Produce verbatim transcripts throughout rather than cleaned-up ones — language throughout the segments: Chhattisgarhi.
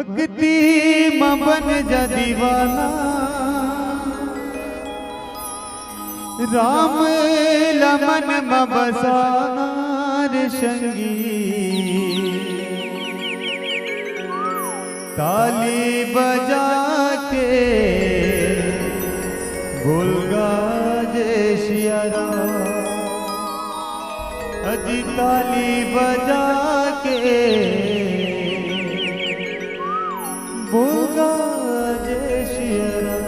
भक्ति म बन जा दीवाना, राम ल मन म बसाना रे संगी। ताली बजा के बोल गा जय सिया राम। अजी ताली बजा के बोल गा जय सिया राम।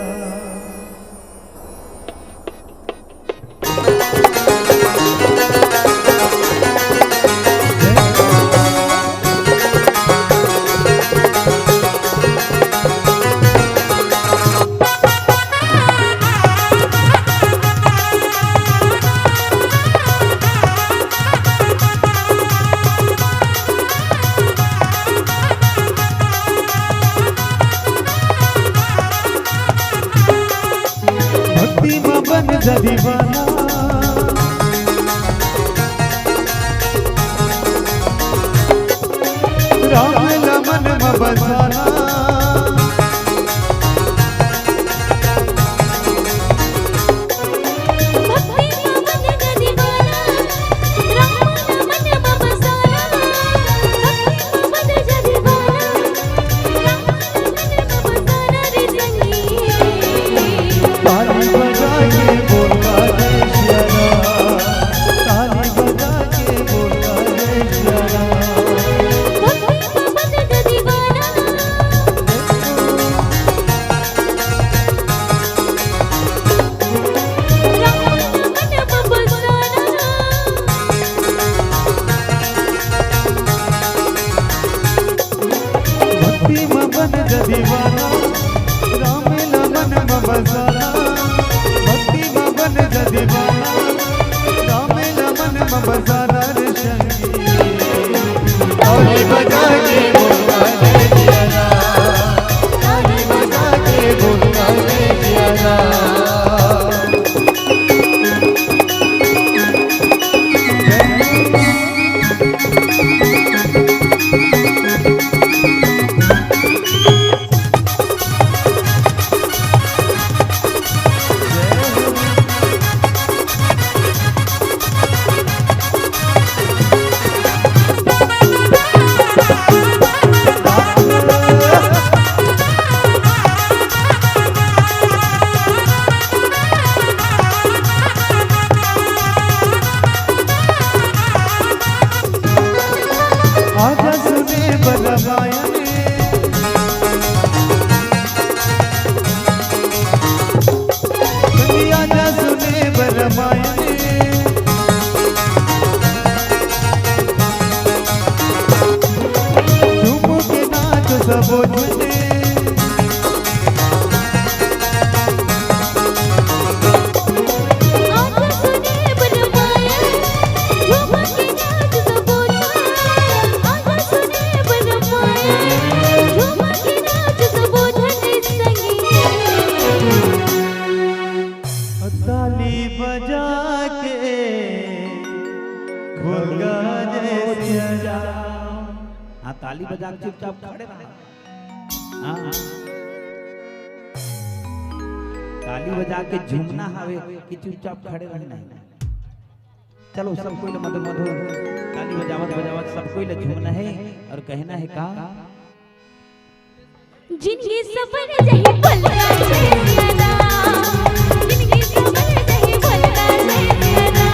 भक्ति म बन जा दीवाना, राम ल मन म बसाना। भक्ति म बन जा दीवाना, राम ल मन म बसाना। भक्ति म बन जा दीवाना, राम ताली बजा के बोल गा जय सिया राम। ताली बजा के बोल गा जय सिया राम। भक्ति म बन जा दीवाना, राम ल मन म बसाना। भक्ति म बन जा दीवाना, राम ल मन म बसाना रे संगी। ताली बजा के बोल गा जय सिया राम, ताली बजा के बोल गा जय सिया राम। आजा सुने बर रामायण, संगी आजा सुने बर रामायण। झूम के नाच सबो झने। ताली बजा के बोल गा जय सिया राम। हाँ, ताली बजा के चुपचाप खड़े रहा। हाँ, ताली बजा के झूमना हवे कि चुपचाप खड़े रहना है? चलो, सब कोई ल मधुर मधुर ताली बजावत बजावत सब कोई ल झूमना है और कहना है का? जिनगी सफल नहीं बोलता है ना, जिनगी सफल नहीं बोलता है ना।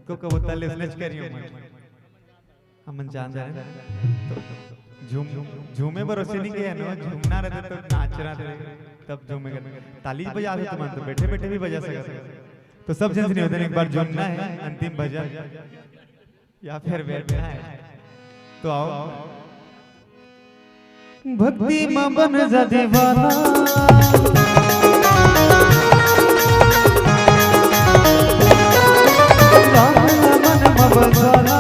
को कबूतर ले उसने करियो मैं। हमन जान जाए तो झूम झूमे भरोसे नहीं गए ना, झूमना रहते तो नाचना रहते तब झूमे कर। ताली बजा दो तुम तो बैठे बैठे भी बजा सकते। तो सब जन से निवेदन, एक बार झूमना है अंतिम भजन या फिर बैठना है। तो आओ। भक्ति में बन जा दीवाना। राम मन में बसाना।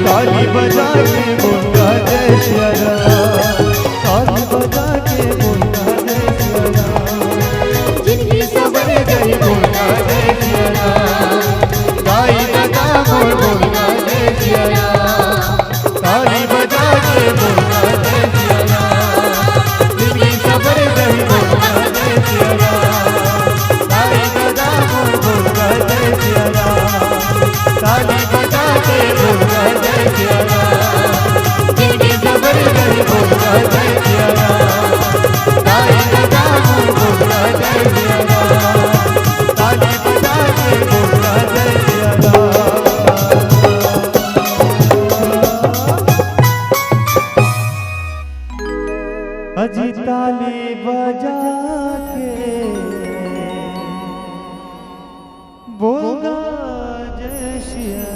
ताली बजा के बोलता जय सिया राम। ताली बजा के बोलता जय सिया राम। जिंदगी सबर गई बोलता जय सिया राम। दाई दादा मोर बोलता जय सिया राम। ताली बजा के बोलता जय सिया राम। जिंदगी सबर गई बोलता जय सिया राम। ताली बजा मोर बोलता जय सिया राम। ताली बजा के बोलता जय सिया राम। जिंदगी सबर गई बोलता जय सिया राम। ताली बजा मोर बोलता जय सिया राम। ताली बजा के बोलता जय सिया राम। अजी ताली बजा के बोलता जय सिया